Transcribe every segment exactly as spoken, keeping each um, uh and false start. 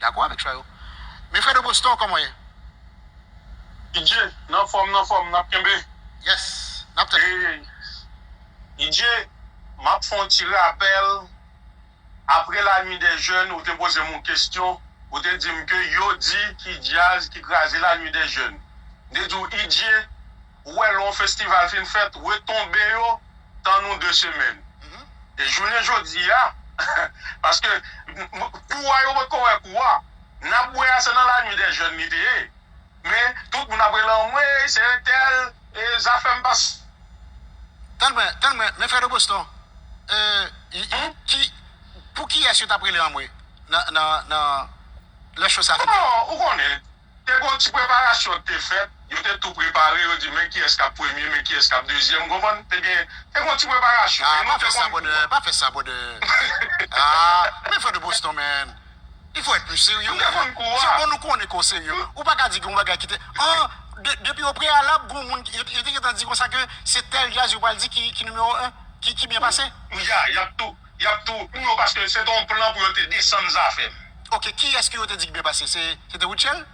dakò avèk chwa yo. Men frè de Boston, kòman w ye? Idye, nan fòm, nan fòm, n ap kenbe. Yes, n ap tande. E, Idye, m ap fè yon ti rapèl. Apre La Nuit des Jeunes, ou te poze m yon kesyon, ou te di m ke yo di ki djaz ki kraze La Nuit des Jeunes. M te di w, Idye, ou wè lè yon festival fin fèt, retonbe yo, tann yon de semèn. E jounen jodi a, paske m- m- kou a yo potko wè kou a, n ap wè a se nan La Nuit des Jeunes li te ye. Men, tout moun ap rele anmwey, se entèl, e zafè m pa s- Tann mwen, tann mwen, men frè de Boston, e, i- i- ki, pou kiyès yo t ap rele anmwey nan, nan, nan lè cho sa fin fèt? Bon, ou konnen, te gon ti preparasyon k te fèt, yo te tou prepare, yo di men kiyès k ap premye, men kiyès k ap dezyèm, konprann? Te gen, te gon ti preparasyon. Ah, e nou pa te fè sa, konn brother, kou a. Pa fè sa, brother. Ah, men frè de Boston, man. Il faut être plus sérieux. Nou te konn kou a. Se bon, nou konnen ke w serye. Ou pa ka di gen yon bagay ki te. An, de- depi o preyalab, gon moun ki- yo, yo te gentan di konsa ke se tèl djaz yo pral di ki, ki nimewo en, ki, ki byen pase. Ya, y ap tou, y ap tou. Non, paske se te yon plan pou yo te desann zafè m. Ok, kiyès ke yo te di ki byen pase? Se, se te Rutshelle?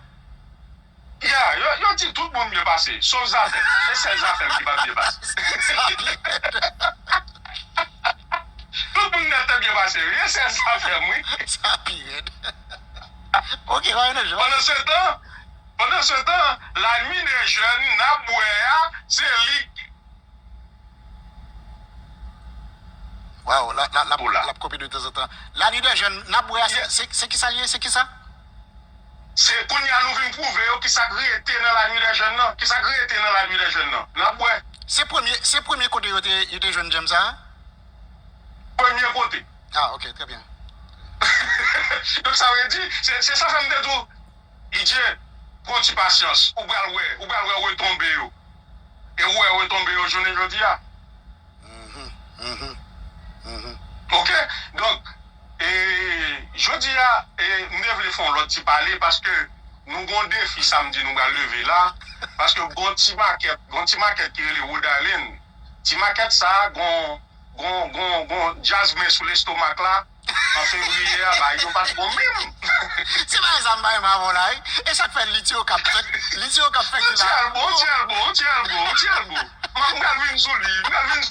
Ya, yo, yo di tout moun byen pase, sof zafè m. E sèl zafè m ki pa t byen pase. Sa pi rèd. Tout moun nèt te byen pase, wi. E sèl zafè m, wi. Sa pi rèd. Ok, pa gen jan. Pandan se tan, pandan se tan, La Nuit des Jeunes, n ap bwè a, se li k- Waw, la, la, la, Pou la. L ap kope de tanzantan. La Nuit des Jeunes, n ap bwè a, se, Yeah. se, se kisa l ye? Se kisa? Se kounye a nou vin pwouve yo kisa k rete nan La Nuit des Jeunes nan. Kisa k rete nan La Nuit des Jeunes nan? N ap bwè. Se premye, se premye kote yo te, yo te jwenn djèm sa a? Premye kote. Ah, ok, trè byen. Donk, sa vle di, se, se sa fè m te di w, Idye, pran ti pasyans. Ou pral wè, ou pral wè retonbe yo. E ou wè retonbe yo jounen jodi a. Mhm, mhm, mhm. Ok? Donk, e, jodi a, e, m te vle fè yon lòt ti pale paske nou gon defi samdi nou pral leve la. Paske gon ti makèt, gon ti makèt ki rele Rhode Island. Ti makèt sa a, gon, gon, gon, gon djaz men sou lestomak la. An fevriye a, bagay yo pa t bon menm. Se bagay sa m pa renmen avè w la, wi. E sa k fè Litio k ap fèk, Litio k ap fèk di la. Ti album, ti album, ti album, ti album. M ap pral vin sou li, m pral vin.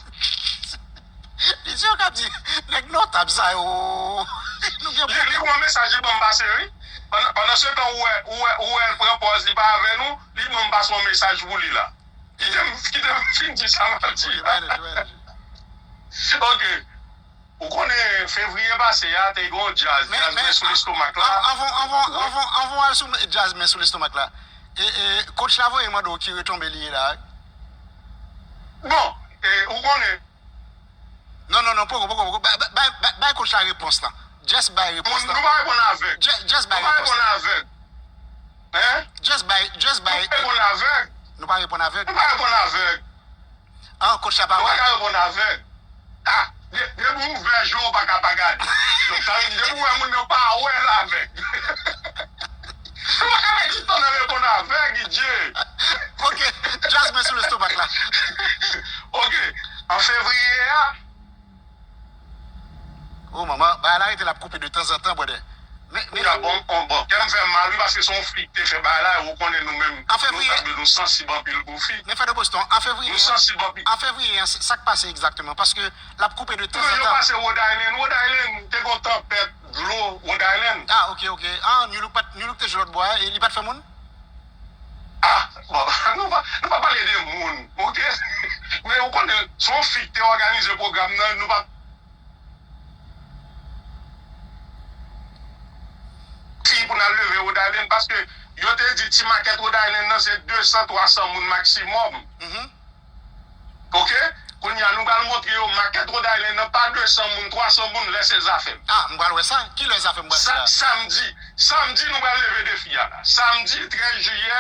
Litio k ap di, nèg notab sa yo. Nou gen Li, li pwoblèm. Pran mesaj, li ban m pase, wi. Pandan, pandan se tan, ou wè, ou wè, ou wè l pran pòz, li pa avè nou, li ban m pase yon mesaj pou li la. Kite m, kite m fin di sa m ap di la. Ready, ready. Ok. Ou konnen fevriye pase a, te gen yon djaz, Men, djaz men, men sou lestomak la. An-, anvan, anvan, anvan, anvan w al sou djaz men sou lestomak la. E, e, coach la voye mande w ki retonbe li ye la. Bon, e, ou konnen. Non, non, non, poko, poko, poko. Bay, bay, bay, bay, bay coach la repons la. Just bay repons la. Nou pa reponn avèg. Just, just bay repons la. Nou pa reponn avèg. Hein? Just bay, just bay. Nou pa reponn avèg. Nou pa reponn avèg. Nou pa reponn avèg. Ah, coach la pa wè. Ou pa ka reponn avèg. Ah, de-, depi w ouvè je w, ou pa ka pa gade. Donk, sa vle di, depi w wè moun nan pa wè l avèg. Ou pa ka pèdi tan nan reponn avèg, Idye. Ok, djaz men sou lestomak la. Ok, an fevriye a, Oh, manman, bagay la rete l ap koupe de tanzantan, brother. Men, men, Ya, bon, bon, bon, kè m fè m mal, wi, paske se yon fi ki te fè bagay la, e ou konnen nou menm, An fevriye. Notab yo, nou sansib anpil pou fi. Men frè de Boston, an fevriye, Nou sansib anpil. An fevriye, an, sa k pase egzakteman? Paske l ap koupe de Non, yo tanzantan. Pase Rhode Island. Rhode Island, te gen yon tanpèt dlo Rhode Island. Ah, ok, ok. Ah, New Look pa t, New Look te jwe lòt bò a, e li pa t fè moun? Ah, bon, nou pa, nou pa pale de moun, ok? Men ou konnen, se yon fi ki te òganize pwogram nan, nou pa Fi pou n al leve Rhode Island, paske yo te di ti makèt Rhode Island nan se de san, twa san moun maksimòm. Mhm. Ok? Kounye a, nou pral montre yo makèt Rhode Island nan pa de san moun, twa san moun, lè se zafè m. Ah, m pral wè sa. Ki lè zafè m pral di Sa, la? Samdi, samdi, nou pral leve defi a la. Samdi trèz jiyè,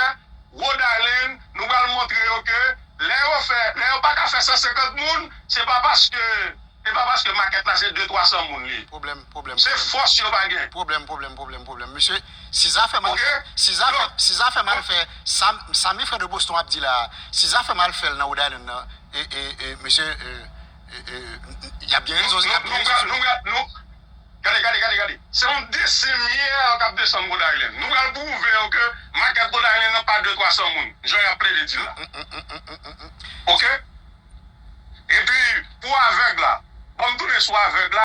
Rhode Island, nou pral montre yo ke lè yo fè, lè yo pa ka fè san senkant moun, se pa paske, se pa paske makèt la se de twa san moun li ye. Pwoblèm, pwoblèm, Se pwoblèm. Fòs yo pa gen. Pwoblèm, pwoblèm, pwoblèm, pwoblèm. Mesye, si zafè m al Ok? fè, si zafè, Donk, si zafè m al fè, sa, sa men frè de Boston ap di la, si zafè m al fè l nan Rhode Island nan, e, e, e, mesye, e, e, e, y ap gen rezon, y ap gen Nou, nou, rezon sou nou, nou, Gade, gade, gade, gade. Se yon desanm yè k ap desann Rhode Island. Nou pral pwouve yo ke makèt Rhode Island nan pa de twa san moun, jan y ap plede di la. Oke? Epi, pou avèg la, ban m tounen sou avèg la.